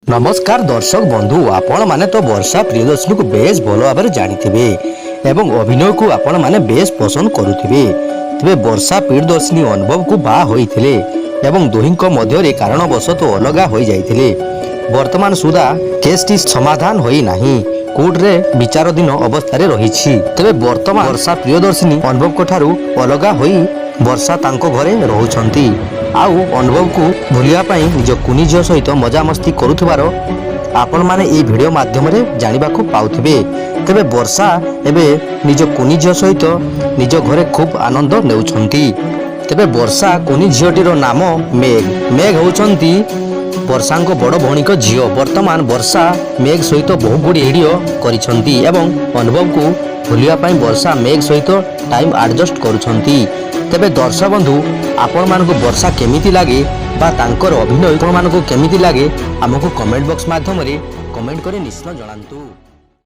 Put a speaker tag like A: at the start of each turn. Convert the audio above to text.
A: ନମସ୍କାର ଦର୍ଶକ ବନ୍ଧୁ, ଆପଣମାନେ ତ ବର୍ଷା ପ୍ରିୟଦର୍ଶିନୀକୁ ବେଶ ଭଲ ଭାବରେ ଜାଣିଥିବେ ଏବଂ ଅଭିନୟକୁ ଆପଣମାନେ ବେଶ ପସନ୍ଦ କରୁଥିବେ। ତେବେ ବର୍ଷା ପ୍ରିୟଦର୍ଶିନୀ ଅନୁଭବକୁ ବାହା ହୋଇଥିଲେ ଏବଂ ଦୁହିଁଙ୍କ ମଧ୍ୟରେ କାରଣବଶତଃ ଅଲଗା ହୋଇଯାଇଥିଲେ। ବର୍ତ୍ତମାନ ସୁଦ୍ଧା କେସ୍ଟି ସମାଧାନ ହୋଇନାହିଁ, କୋର୍ଟରେ ବିଚାରାଧୀନ ଅବସ୍ଥାରେ ରହିଛି। ତେବେ ବର୍ତ୍ତମାନ ବର୍ଷା ପ୍ରିୟଦର୍ଶିନୀ ଅନୁଭବଙ୍କ ଠାରୁ ଅଲଗା ହୋଇ ବର୍ଷା ତାଙ୍କ ଘରେ ରହୁଛନ୍ତି ଆଉ ଅନୁଭବକୁ ଭୁଲିବା ପାଇଁ ନିଜ କୁନି ଝିଅ ସହିତ ମଜାମସ୍ତି କରୁଥିବାର ଆପଣମାନେ ଏହି ଭିଡ଼ିଓ ମାଧ୍ୟମରେ ଜାଣିବାକୁ ପାଉଥିବେ। ତେବେ ବର୍ଷା ଏବେ ନିଜ କୁନି ଝିଅ ସହିତ ନିଜ ଘରେ ଖୁବ୍ ଆନନ୍ଦ ନେଉଛନ୍ତି। ତେବେ ବର୍ଷା କୁନି ଝିଅଟିର ନାମ ମେଘ। ମେଘ ହେଉଛନ୍ତି ବର୍ଷାଙ୍କ ବଡ଼ ଭଉଣୀଙ୍କ ଝିଅ। ବର୍ତ୍ତମାନ ବର୍ଷା ମେଘ ସହିତ ବହୁ ଗୁଡ଼ିଏ ଭିଡ଼ିଓ କରିଛନ୍ତି ଏବଂ ଅନୁଭବକୁ ଭୁଲିବା ପାଇଁ ବର୍ଷା ମେଘ ସହିତ ଟାଇମ୍ ଆଡ଼ଜଷ୍ଟ କରୁଛନ୍ତି। ତେବେ ଦର୍ଶକ ବନ୍ଧୁ, ଆପଣମାନଙ୍କୁ ବର୍ଷା କେମିତି ଲାଗେ ବା ତାଙ୍କର ଅଭିନୟ ଆପଣମାନଙ୍କୁ କେମିତି ଲାଗେ, ଆମକୁ କମେଣ୍ଟ ବକ୍ସ ମାଧ୍ୟମରେ କମେଣ୍ଟ କରି ନିଶ୍ଚୟ ଜଣାନ୍ତୁ।